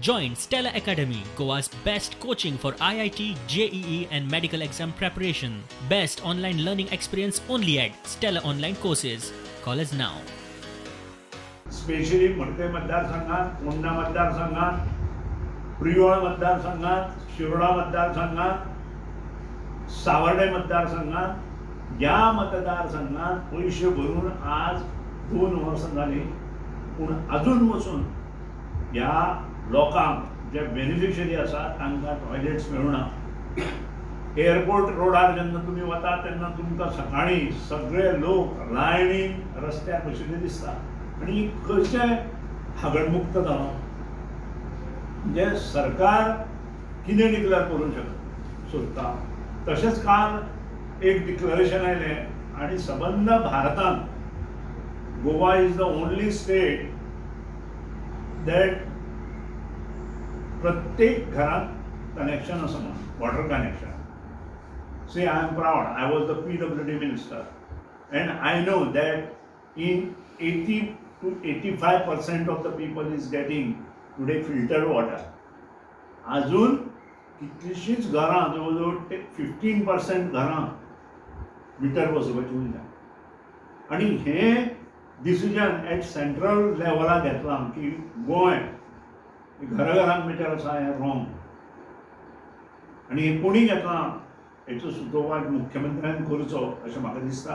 Join Stellar Academy, Goa's best coaching for IIT, JEE, and medical exam preparation. Best online learning experience only at Stellar Online Courses. Call us now. Specially Maduka मतदारसंघात, फोंडा मतदारसंघात, प्रियोळ मतदारसंघात, शिरोडा मतदारसंघात, सावर्डे मतदारसंघात, ह्या मतदारसंघात पयशे भरून आज 2 वर्सां जालीं, पूण अजून पसून ह्या लोकांक जे बेनिफिशरी आसा तांकां टॉयलेट्स मेळुना. एअरपोर्ट रोडार जेन्ना तुमी वता तेन्ना तुमकां सकाळीं सगळे लोक लायनीन रस्त्यार बशिल्ले दिसता. आनी कशें हागणमुक्त जालो? म्हणजे सरकार कितें डिक्लेअर करूंक सोदता? तशेंच काल एक डिक्लरेशन आयलें आनी सबंद भारतांत Goa is the only state that प्रत्येक घरात कनेक्शन आसा म्हणून, water connection. See, I am proud. I was the PWD minister and I know that in 80 to 85% of the people is getting today filtered water. अजून कितलीशींच घरां, जवळ जवळ 15% घरां मिटर बसोवपाची उरल्या. आनी हें डिसिजन एट सेंट्रल लेवलार घेतलां की गोंय घरा घरान मिटर आसा, हें रॉंग. आनी हें कोणी घेतलां हेचो सुद्दां मुख्यमंत्र्यान करचो अशें म्हाका दिसता.